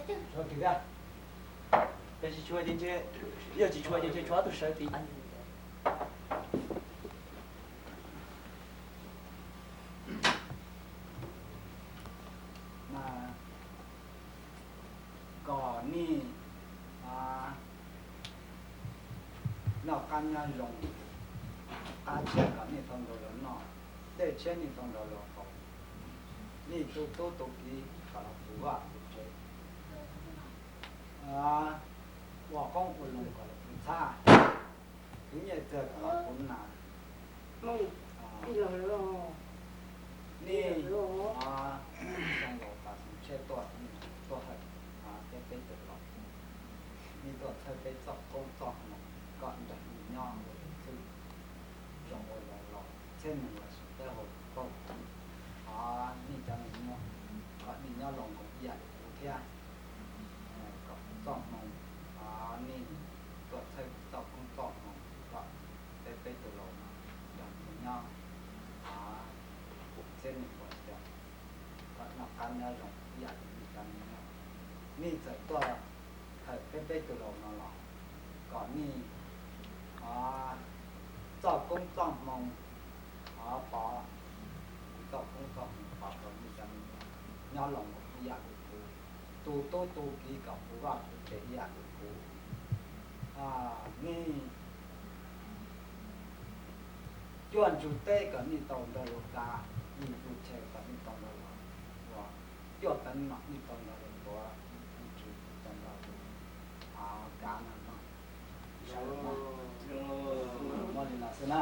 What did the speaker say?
Sawv twg tiag? Yog tsis tshua ces ntshe, yog tsis tshua ces ntshe tshuav ob tug sawv tid. Mas kom nej noj qab nyob zoo, qab tshiab kom nej tau nrog luag noj, dej tshiab nej tau nrog luag haus, nej tus tub tus kiv kom los puv vaj puv tsev, ua qoob ua loo kom los puv txhab, khwv nyiaj txiag kom los puv nas. Nej xyoo laus tas xyoo tshiab tuaj, nej tuaj hawm peb peb tug laus, nej tuaj txhawb peb txoj koob txoj hmoov kom nrog nej nyob ua tus txwj zoo ua laus los txhiab neeg los sis peb hauv paug, nej cov me nyuam kom nej nyob laus nkaus ib yam li kuv thiab, kom txoj hmoov nej tuaj txhawb txoj koob txoj hmoov kom peb peb tug laus no nrog nej nyob txhiab neeg los sis kom noj qab nyob zoo ib yam li nej cov me nyuam. Nej txawm tuaj hawm peb peb tug laus no los kom nej txoj koob txoj hmoov pov, kuv txoj koob txoj hmoov pov kom nej cov me nyuam nyob laus nkaus ib yam li kuv, tus tub tus kiv kom puv vaj puv tsev ib yam li kuv. Nej cuaj ntsug teb kom nej tau nrog luag kav, ib ntsug chaw kom nej tau nrog luag ua, cuaj teev nom nej tau nrog luag tuav, ib ntsug tau nrog luag kav no no. Muaj li no xwb na.